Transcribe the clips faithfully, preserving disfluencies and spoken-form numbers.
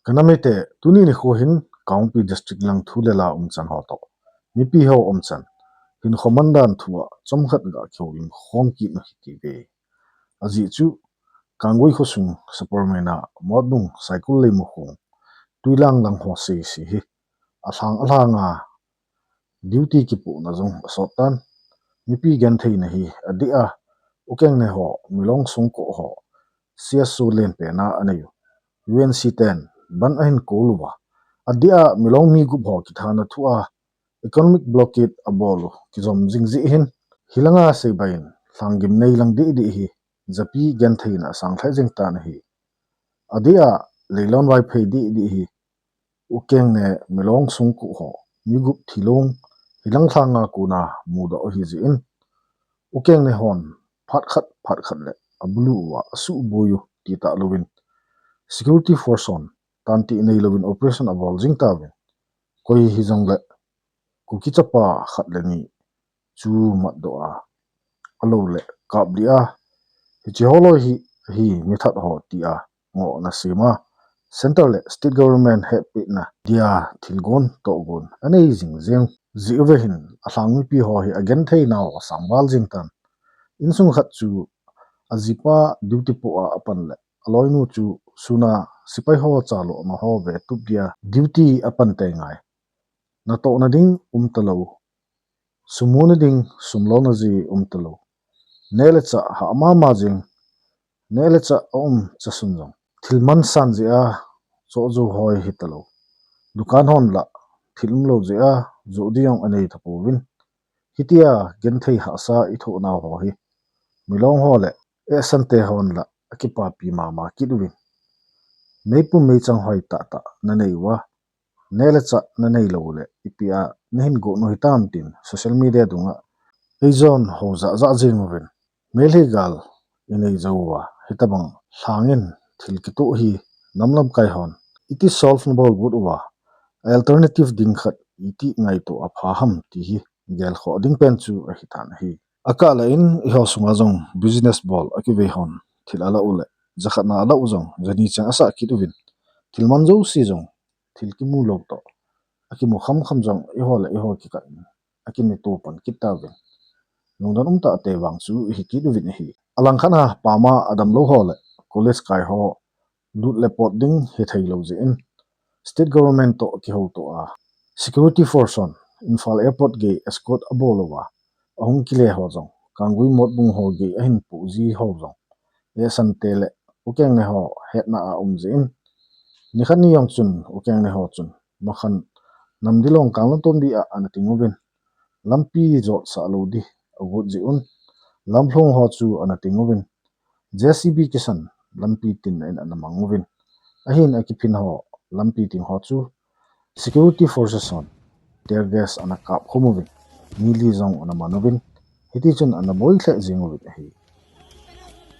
Ka nam mite, tuni nikho hin Kangpokpi District lang thu le la umchan ho toh, mipi ho umchan, hinkho mandan thu a chomkhat ga kihoulim khom kit u hite ve. Ajeh chu, Kanggui khosung Sapormeina, Motbung, Saikul Leimakhong, Tuilang lang ho sese hi alhang alhang a duty kipohna jong asot tan. Mipi gentheina hi adeh a, Ukeng ne ho, Milong songko ho, C S O lenpen a anei u, U N C ten ban ahin kol uva, adeh a Milong mi gup ho kithana thu a economic blockade abol u kijom jing jeh hin, hilanga seibai in lhanggim nei lang deh deh hi japi gentheina asang lheh jing tan ahi. Adeh a Leilon Vaiphei deh deh hi Ukeng ne Milong songko ho, mi gup thilong hilang lhanga kona mudoh ahi jeh in, Ukeng ne hon phat khat phat khat le abulu uva asuhboi u ti talouvin, security force hon tantih neilouvin operation abol jing tauvin, koi hijongle Kuki chapa khat le ni chu matdoh a, alou le kaplih a, hiche ho loi hi, hi mithat ho tia ngohna sem a, centre le state government hetpehna dia thilgon tohgon anei jing jeng jeh uva hin, alhang mipi ho hi agentheinau asang val jing tan. Insung khat chu ajipa duty poh a apan le aloinu chu suna sepai ho chalona ho vetup dia duty apan tei ngai. Natohna ding umtalou, sum muna ding sum lona ji umtalou, neh le chah hah mama jeng, neh le chah aum chasun jong thil mansan jeh a choh jou hoi hitalou, dukan hon lah thil umlou jeh a joh ding jong anei tapouvin, hitia genthei hahsa ithohnau ho hi Milong ho le Esan te hon lah akipapi mama kit uvin, meipum meichang hoi tahtah nanei uva, neh le chah naneilou le ipi a nahin gon u hitam tin social media dunga eijon hou jahjah jeng uvin, Meitei gal inei jou uva hitobang lhangin thil kitoh hi nam lamkai hon iti solve nabol got uva, alternative ding khat iti ngaito apha ham ti hi gelkhoh ding pen chu ahitan ahi. Akah lah in eiho sunga jong business bol akivei hon thil alah u le jakhatna alah u jong jani cheng asah kit uvin, thil man jouse jong thil kimu lou toh akimu khamkham jong eiho le eiho kikah in akine to pan kit tauvin, lungdon umtah te vang chu ihi kit uvin ahi. Alangkhat a pama adamlou ho le college kai ho lut le pot ding hitheilou jeh in, state government toh kihouto a, security force hon Imphal airport gei escort abol uva, ahung kile ho jong Kanggui Motbung ho gei ahin poh ji ho jong Esan te le Ukeng ne ho hetna a um jeh in, nikhat ni jong chun Ukeng ne ho chun makhan Namdilong Kanglatonbi a ana ting uvin, lampi jotsah lou di agot jeh un, lamlhong ho chu ana ting uvin, J C B kisan lampi tinna in ana mang uvin, ahin akiphin ho lampi ting ho chu security forces hon tear gas ana kap khum uvin, mi li jong ana man uvin, hitichun ana boi lheh jeng uvin ahi.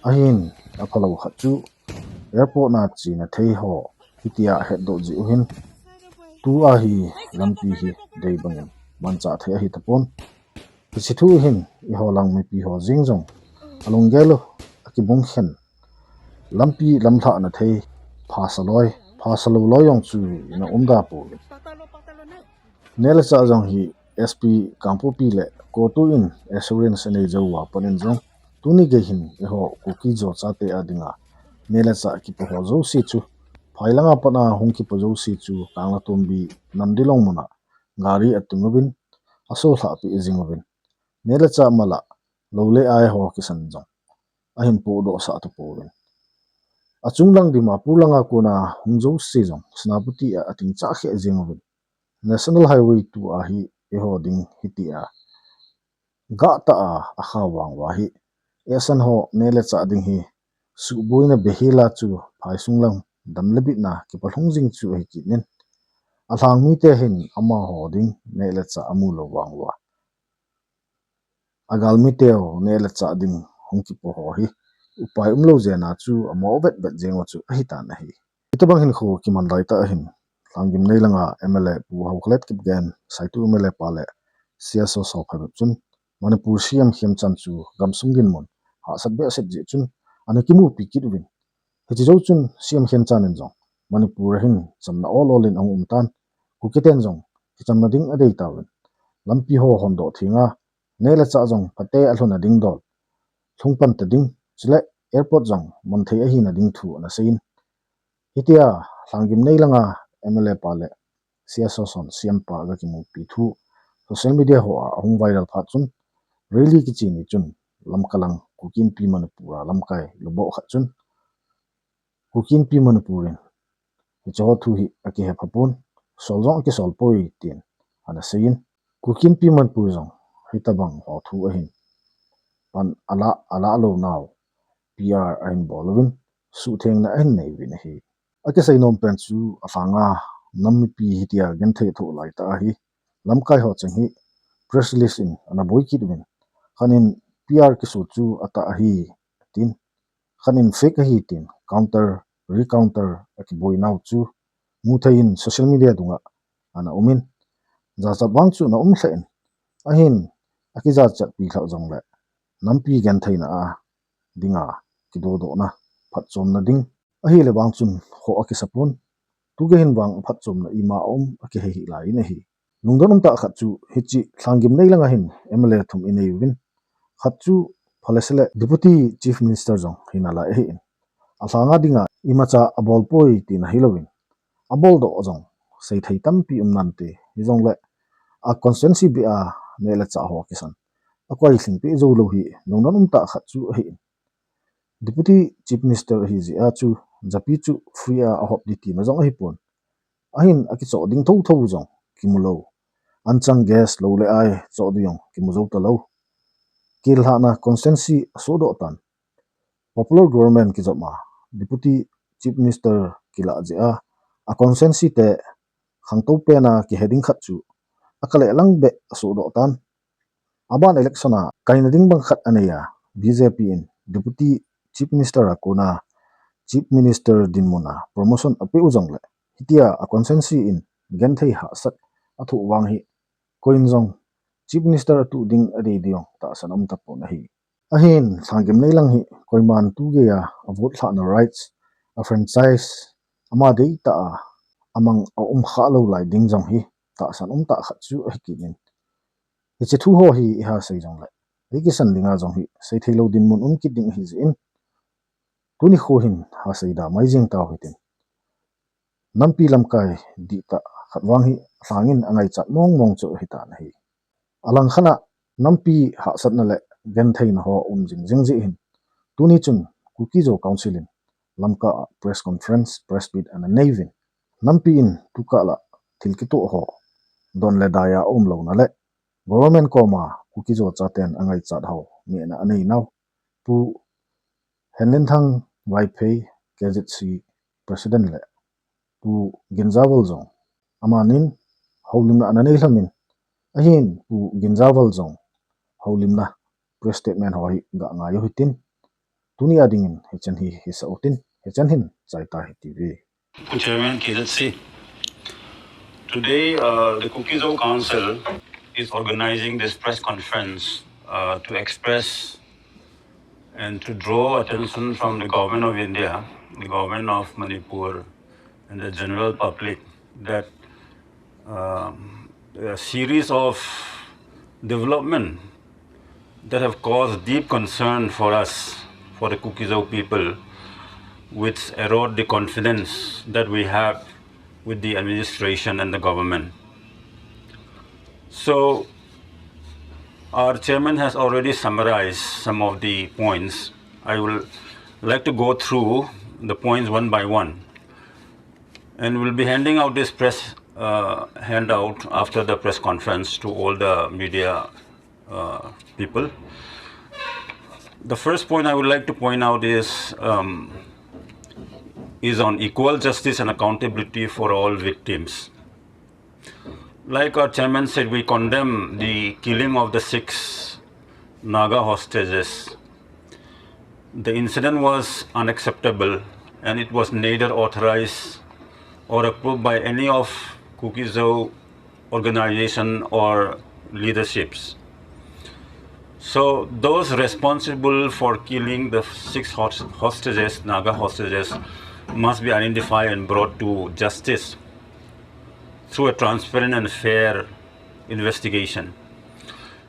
Ahin aphalou khat chu airport na chena thei ho hitia ahetdoh jeh u hin, tua hi lampi hi dei bangin manchah thei ahi tapon. Hiche thu hin eiho lang mipi ho jeng jong alunggel u akibung khen, lampi lamlhahna thei phasa loi, phasa lou loi jong chu ina umda pouvin. Neh le chah jong hi S P Kangpokpi le CoTU in assurance anei jou uva pat in jong, tuni gei hin eiho Kuki-Zo chate a dinga neh le chah kipoh ho jouse chu, phai langa pat a hung kipoh jouse chu Kanglatonbi Namdilong muna gari ating uvin, asolhah peh jing uvin, neh le chah mala lou le ai ho kisan jong ahin pohdoh sah tapouvin, achung lang Dimapur langa kona hung jouse jong Senapati a ating chah kheh jeng uvin, National Highway two a hi eiho ding hitia gahtah a akha vang uva hi, Esan ho neh le chah ding hi suhboina behela chu phaisung lang dam le bitna kipalhung jing chu ahi kit in, alhang mite hin amaho ding neh le chah amu lou vang uva, agalmi teu neh le chah ding hung kipoh ho hi upai umlou jeh a chu amo vetvet jeng u chu ahitan ahi. Hitobang hinkho kiman laitah ahin, Lhanggimnei langa M L A Pu Haokholet Kipgen, Saitu M L A pa le C S O Saophai bep chun Manipur C M Khemchand chu gamsung dinmun hahsat behseh jeh chun ana kimupi kit uvin, hiche jou chun C M Khemchand in jong Manipur a hin chamna ol ol in ahung um tan. Kukiten jong kichamna ding adei tauvin, lampi ho hondoh thenga, neh le chah jong phate alhun a ding dol, lhung pan ta ding, chule airport jong man thei ahina ding thu ana seiyin. Hitia Lhanggimnei langa M L A pa le C S Soson C M pa aga kimupi thu social media hoa ahung viral phat chun, rally kichi ni chun Lamka lang Kuki Inpi Manipur a lamkai luboh khat chun, Kuki Inpi Manipur in hiche ho thu hi akihe phapon, sol jong akisol poi tin ana seiyin. Kuki Inpi Manipur jong hitabang ho thu ahin pan ala ala lou nau P R ahin bol uvin, suhthengna ahin nei uvin ahi. Akisei nom pen chu alhanga nam mipi hitia genthei thoh lai tah ahi. Lamkai ho cheng hi press release in ana boi kit uvin, khat in P R kiso chu atah ahi tin, khat in fake ahi tin counter, recounter akiboi nau chu mu thei in social media dunga ana um in, jachat vang chu ana um lheh in, ahin akijachat pi lhah jongle nampi gentheina a dinga kidodohna phatchomna ding ahile vang chun khoh akisa pon, tu gei hin vang phatchomna ima aum akihei hih lai in ahi. Lungdon um tah khat chu hiche Lhanggimnei langa hin M L A thum inei uvin, khat chu phalese le Deputy Chief Minister jong hi nalai ahin, alhanga dinga imacha abol poi tina hilouvin, abol doh jong seithei tampi um nante, hijongle a constituency beh a neh le chah ho kisan akoi lhingpeh jou lou hi lungdon um tah khat chu ahin. Deputy Chief Minister ahi jeh a chu japi chu free a ahop ding tina jong ahipon, ahin akichoh ding thotho jong kimu lou, anchang guest lou le ai choh ding jong kimu jou talou. Killhahna constituency asohdoh tan, popular government kijopma Deputy Chief Minister kilah jeh a, a constituency te khangtou pen a kihe ding khat chu akale lang beh asohdoh tan. Aban election a kaina ding bang khat anei a, B J P in Deputy Chief Minister a kona Chief Minister dinmun a promotion apeh u jongle, hitia a constituency in genthei hahsat athoh vang hi koiin jong Chief Minister atuh ding adei ding jong tahsan aum tapon ahi. Ahin Lhanggimnei lang hi koiman tu gei a avote lhahna rights, a franchise ama deitah a amang aum khalou lai ding jong hi tahsan um tah khat chu ahi kit in, hiche thu ho hi iha sei jongle eikisan dinga jong hi seithei lou dinmun um kit ding ahi jeh in, tuni kho hin ha seida mai jeng tau hitin, nampi lamkai dihtah khat vang hi lhangin angaichat mong mong chu ahitan ahi. Alangkhat a nampi hahsatna le gentheina ho um jing jing jeh hin, tuni chun Kuki Zo Council in Lamka a press conference, press meet ana nei uvin, nampi in tukah lah thil kitoh ho don le dai a umlouna le government koma Kuki Zo chaten angaichat ho ngehna anei nau Pu Henlenthang Vaiphei, K Z C President le Pu Ginjavol jong amanin houlimna ana nei lhonin, ahin Pu Ginjavol jong houlimna press statement ho hi ga ngai u hitin, tuni a dingin hichan hi hisa utin, hichan hin chai ta hite. Chairman K Z C. Today, uh, the Kuki Zo Council is organizing this press conference, uh, to express and to draw attention from the Government of India, the Government of Manipur, and the general public that, um, a series of development that have caused deep concern for us, for the Kuki Zo people, which erode the confidence that we have with the administration and the government. So, our chairman has already summarized some of the points. I will like to go through the points one by one. And we'll be handing out this press, uh, handout after the press conference to all the media, uh, people. The first point I would like to point out is, um, is on equal justice and accountability for all victims. Like our chairman said, we condemn the killing of the six Naga hostages. The incident was unacceptable and it was neither authorized or approved by any of Kuki Zo organization or leaderships. So those responsible for killing the six host-, hostages, Naga hostages, must be identified and brought to justice through a transparent and fair investigation.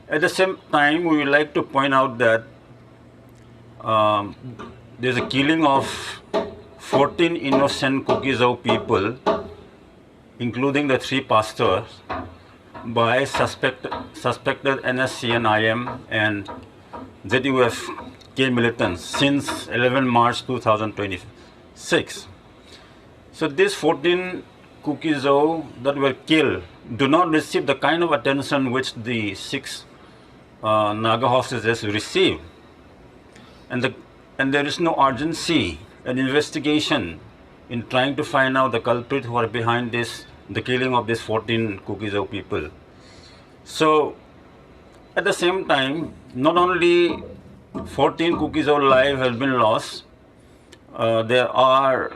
At the same time, we would like to point out that um, there's a killing of fourteen innocent Kuki-Zo people, including the three pastors, by suspect, suspected N S C N I M and Z U F K militants since eleven March two thousand twenty-six. So these fourteen Kuki-Zo that were killed do not receive the kind of attention which the six uh, Naga hostages receive. And, the, and there is no urgency and investigation in trying to find out the culprit who are behind this, the killing of these fourteen Kuki-Zo people. So, at the same time, not only fourteen Kuki-Zo life has been lost, uh, there are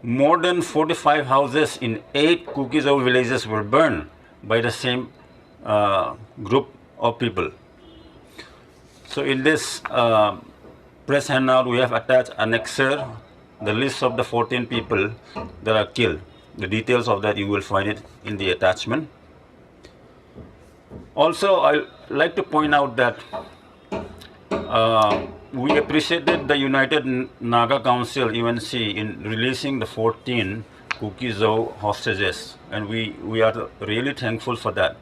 more than forty-five houses in eight Kuki-Zo villages were burned by the same uh, group of people. So in this uh, press handout, we have attached annexure, the list of the fourteen people that are killed. The details of that you will find it in the attachment. Also, I like to point out that uh, we appreciated the United Naga Council, U N C, in releasing the fourteen Kuki-Zo hostages, and we, we are really thankful for that.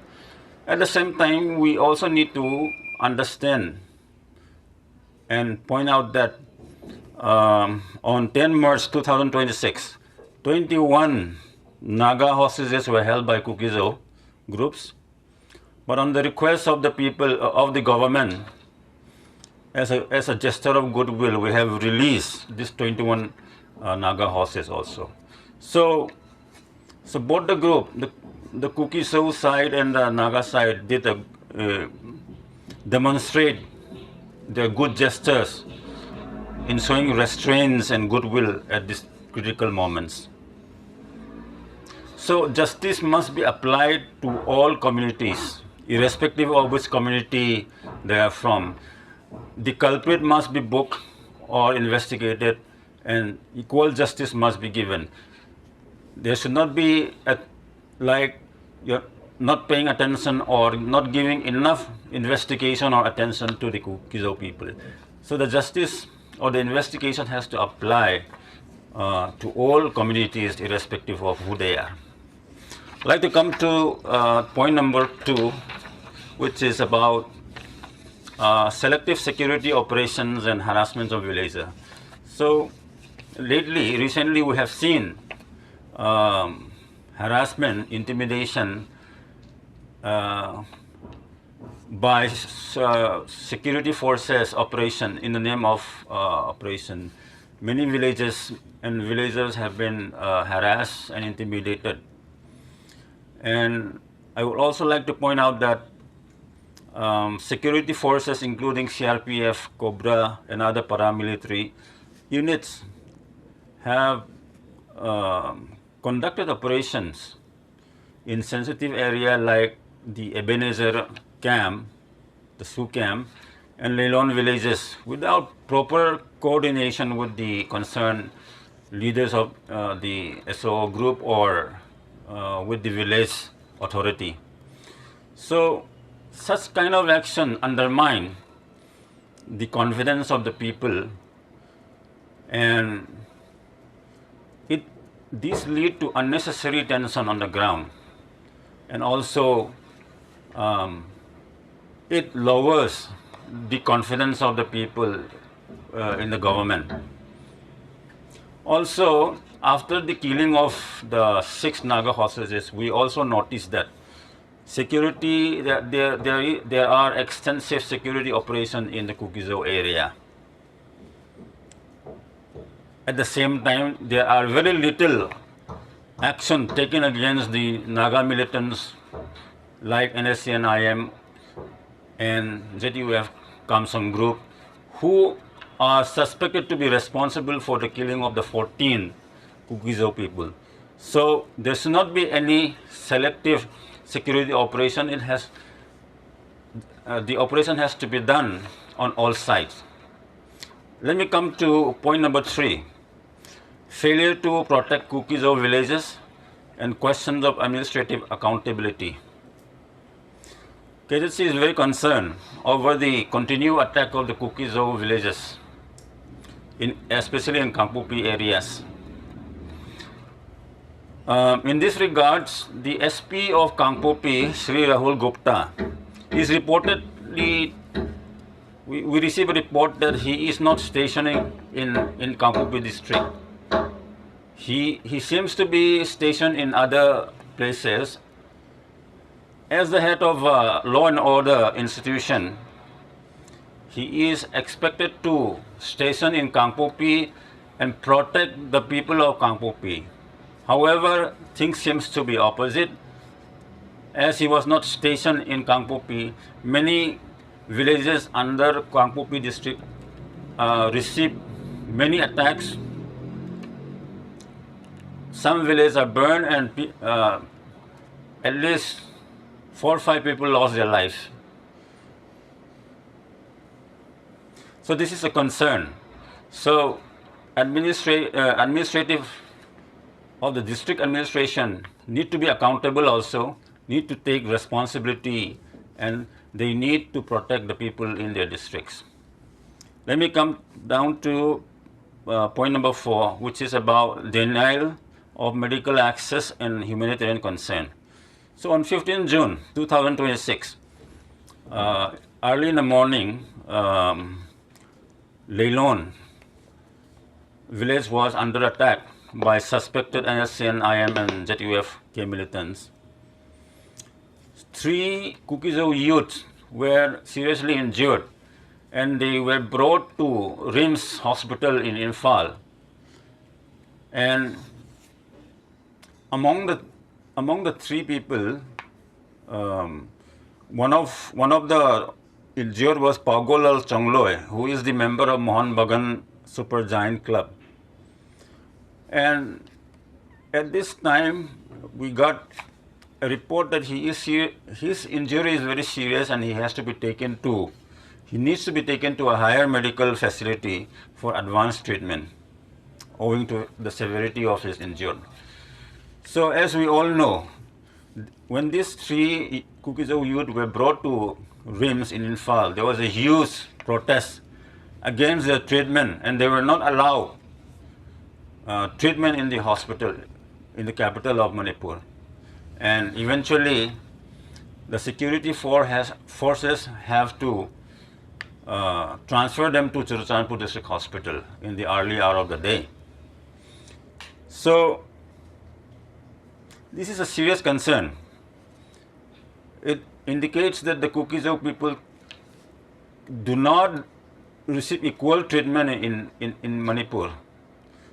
At the same time, we also need to understand and point out that um, on ten March two thousand twenty-six, twenty-one Naga hostages were held by Kuki-Zo groups. But on the request of the people, uh, of the government, as a, as a gesture of goodwill, we have released these twenty-one uh, Naga hostages also. So, so both the group, the, the Kuki-Zo side and the Naga side, did a, uh, demonstrate their good gestures in showing restraints and goodwill at these critical moments. So justice must be applied to all communities, irrespective of which community they are from. The culprit must be booked or investigated, and equal justice must be given. There should not be a, like, you're not paying attention or not giving enough investigation or attention to the Kuki-Zo people. So the justice or the investigation has to apply uh, to all communities, irrespective of who they are. I'd like to come to uh, point number two, which is about uh, selective security operations and harassment of villagers. So lately, recently, we have seen um, harassment, intimidation uh, by uh, security forces operation in the name of uh, operation. Many villages and villagers have been uh, harassed and intimidated. And I would also like to point out that um, security forces, including C R P F, Cobra, and other paramilitary units, have um, conducted operations in sensitive area like the Ebenezer camp, the Su camp, and Leilon villages without proper coordination with the concerned leaders of uh, the S O O group or uh, with the village authority. So such kind of action undermine the confidence of the people, and it, this lead to unnecessary tension on the ground, and also um, it lowers the confidence of the people uh, in the government. Also, after the killing of the six Naga hostages, we also noticed that security, there, there, there, there are extensive security operations in the Kuki-Zo area. At the same time, there are very little action taken against the Naga militants like N S C N I M and Z U F Kamsong group, who are suspected to be responsible for the killing of the fourteen Kuki-Zo people. So there should not be any selective security operation. It has, uh, the operation has to be done on all sides. Let me come to point number three. Failure to protect Kuki-Zo villages and questions of administrative accountability. K Z C is very concerned over the continued attack of the Kuki-Zo villages, in, especially in Kangpokpi areas. Um, in this regards, the S P of Kangpokpi, Shri Rahul Gupta, is reportedly, we, we receive a report that he is not stationing in, in Kangpokpi district. He, he seems to be stationed in other places. As the head of a law and order institution, he is expected to station in Kangpokpi and protect the people of Kangpokpi. However, things seems to be opposite. As he was not stationed in Kangpokpi, many villages under Kangpokpi district uh, received many attacks. Some villages are burned and pe- uh, at least four or five people lost their lives. So this is a concern. So administra- uh, administrative of the district administration need to be accountable also, need to take responsibility, and they need to protect the people in their districts. Let me come down to uh, point number four, which is about denial of medical access and humanitarian concern. So on fifteenth June two thousand twenty-six, uh, early in the morning, um, Leilon village was under attack by suspected N S C N I M and Z U F K militants. Three Kuki-Zo youths were seriously injured and they were brought to RIMS hospital in Imphal. And among the among the three people, um, one of one of the injured was Paogolal Chongloi, who is the member of Mohan Bagan Super Giant Club. And at this time, we got a report that he is ser- his injury is very serious and he has to be taken to he needs to be taken to a higher medical facility for advanced treatment, owing to the severity of his injury. So, as we all know, when these three Kuki-Zo youth were brought to RIMS in Imphal, there was a huge protest against their treatment, and they were not allowed uh, treatment in the hospital in the capital of Manipur. And eventually, the security for has, forces have to uh, transfer them to Churachandpur District Hospital in the early hour of the day. So, this is a serious concern. It indicates that the Kuki-Zo people do not receive equal treatment in, in, in Manipur.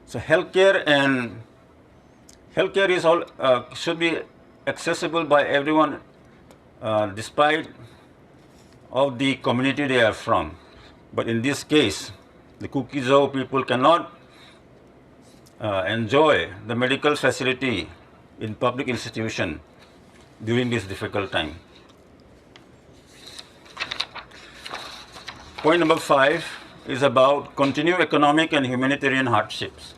So healthcare and healthcare is all uh, should be accessible by everyone, uh, despite of the community they are from. But in this case, the Kuki-Zo people cannot uh, enjoy the medical facility in public institution during this difficult time. Point number five is about continued economic and humanitarian hardships.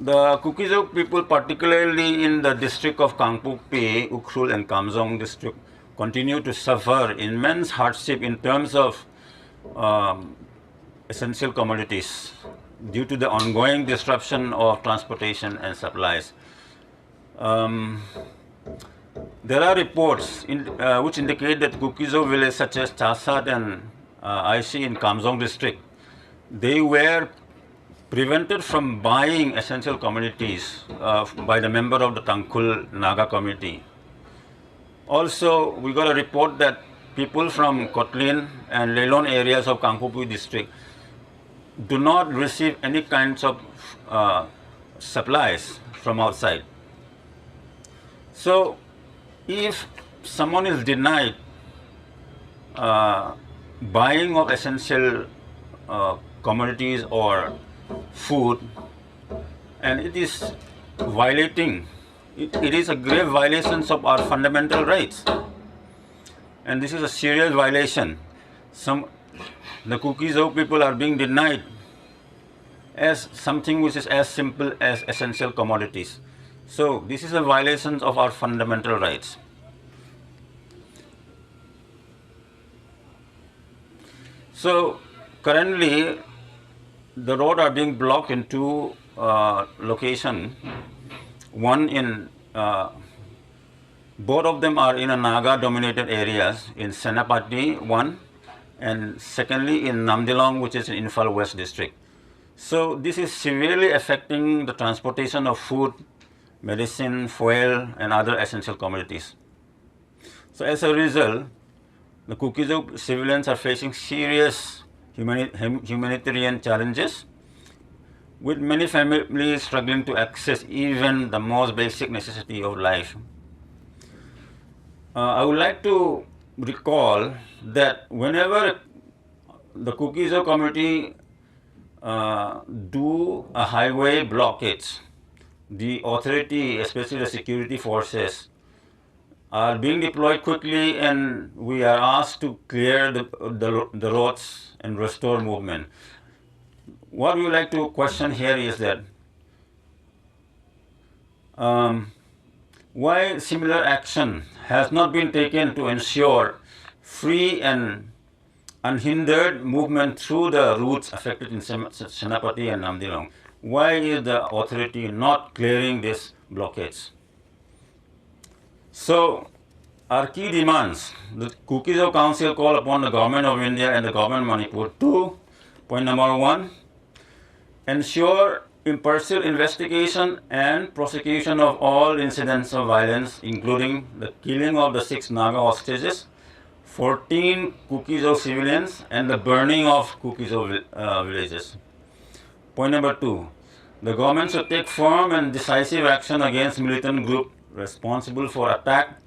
The Kuki-Zo people, particularly in the district of Kangpokpi, Ukhrul and Kamjong district, continue to suffer immense hardship in terms of um, essential commodities due to the ongoing disruption of transportation and supplies. Um, there are reports in, uh, which indicate that Kuki-Zo villages such as Chassad and uh, Aisi in Kamjong district, they were prevented from buying essential commodities uh, by the member of the Tangkhul Naga community. Also, we got a report that people from Kotlin and Leilon areas of Kangpokpi district do not receive any kinds of uh, supplies from outside. So, if someone is denied uh, buying of essential uh, commodities or food, and it is violating, it, it is a grave violation of our fundamental rights. And this is a serious violation. Some the Kuki-Zo people are being denied as something which is as simple as essential commodities. So this is a violation of our fundamental rights. So currently, the road are being blocked in two uh, location. One in uh, both of them are in a Naga-dominated areas in Senapati, one, and secondly in Namdilong, which is in Imphal West district. So this is severely affecting the transportation of food, medicine, fuel, and other essential commodities. So as a result, the Kuki-Zo civilians are facing serious humani- hum- humanitarian challenges, with many families struggling to access even the most basic necessity of life. Uh, I would like to recall that whenever the Kuki-Zo community uh, do a highway blockade, the authority, especially the security forces, are being deployed quickly, and we are asked to clear the, the, the roads and restore movement. What we would like to question here is that um, why similar action has not been taken to ensure free and unhindered movement through the routes affected in Sen- Senapati and Namdilong? Why is the authority not clearing these blockades? So, our key demands: the Kuki-Zo Council call upon the Government of India and the Government of Manipur to, point number one, ensure impartial investigation and prosecution of all incidents of violence, including the killing of the six Naga hostages, fourteen Kuki-Zo civilians, and the burning of Kuki-Zo vil- uh, villages. Point number two, the government should take firm and decisive action against militant group responsible for attack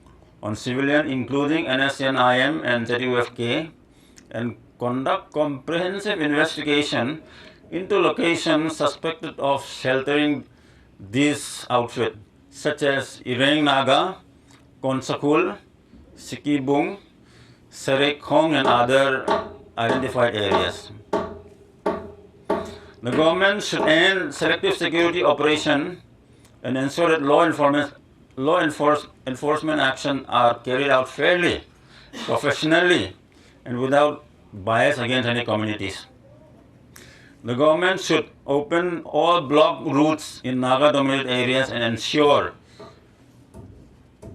on civilian, including N S C N I M and Z U F K, and conduct comprehensive investigation into locations suspected of sheltering this outfit, such as Ireng Naga, Konsakhul, Sikibung, Serekhong, and other identified areas. The government should end selective security operation and ensure that law enforcement, law enforce, enforcement action are carried out fairly, professionally, and without bias against any communities. The government should open all blocked routes in Naga-dominated areas and ensure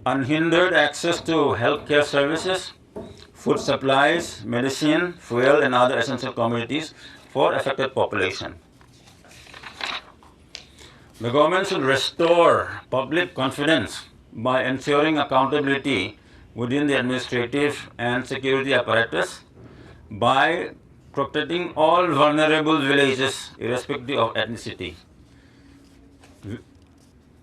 unhindered access to healthcare services, food supplies, medicine, fuel, and other essential commodities for affected population. The government should restore public confidence by ensuring accountability within the administrative and security apparatus by protecting all vulnerable villages irrespective of ethnicity.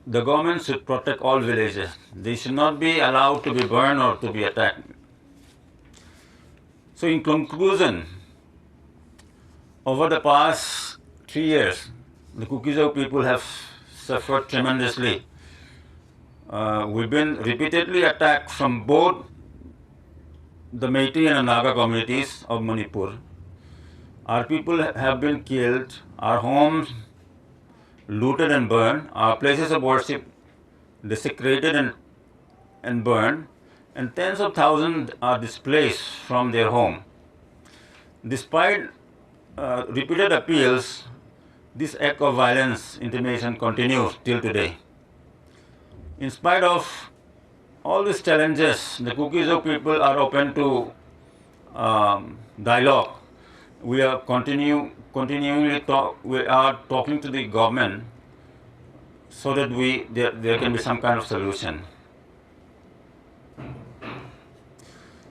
The government should protect all villages. They should not be allowed to be burned or to be attacked. So, in conclusion, over the past three years, the Kuki-Zo people have suffered tremendously. Uh, we've been repeatedly attacked from both the Meitei and the Naga communities of Manipur. Our people have been killed, our homes looted and burned, our places of worship desecrated and, and burned, and tens of thousands are displaced from their home. Despite uh, repeated appeals, this act of violence, intimidation continues till today. In spite of all these challenges, the Kuki-Zo people are open to um, dialogue. We are continue continually talk. We are talking to the government so that we there, there can be some kind of solution.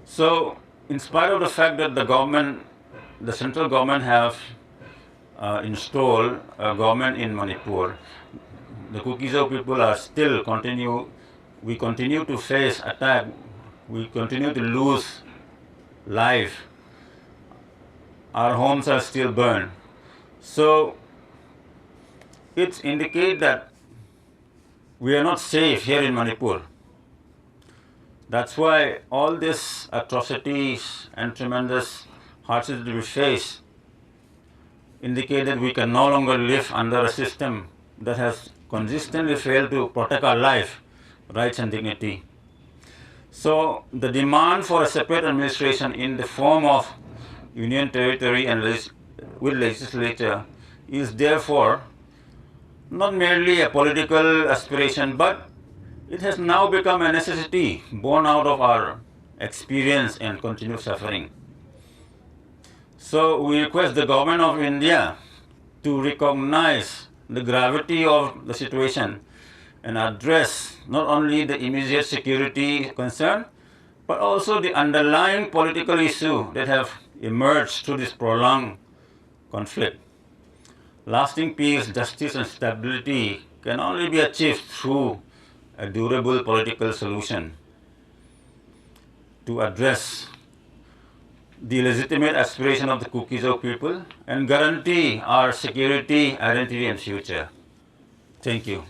So, in spite of the fact that the government, the central government have uh, installed a government in Manipur, the Kuki-Zo people are still continue. We continue to face attack. We continue to lose life. Our homes are still burned. So it indicates that we are not safe here in Manipur. That's why all these atrocities and tremendous hardships that we face indicate that we can no longer live under a system that has consistently failed to protect our life, rights, and dignity. So, the demand for a separate administration in the form of Union Territory and legis- with legislature is therefore not merely a political aspiration, but it has now become a necessity born out of our experience and continued suffering. So we request the Government of India to recognize the gravity of the situation and address not only the immediate security concern, but also the underlying political issue that have emerged through this prolonged conflict. Lasting peace, justice, and stability can only be achieved through a durable political solution to address the legitimate aspiration of the Kuki-Zo people and guarantee our security, identity, and future. Thank you.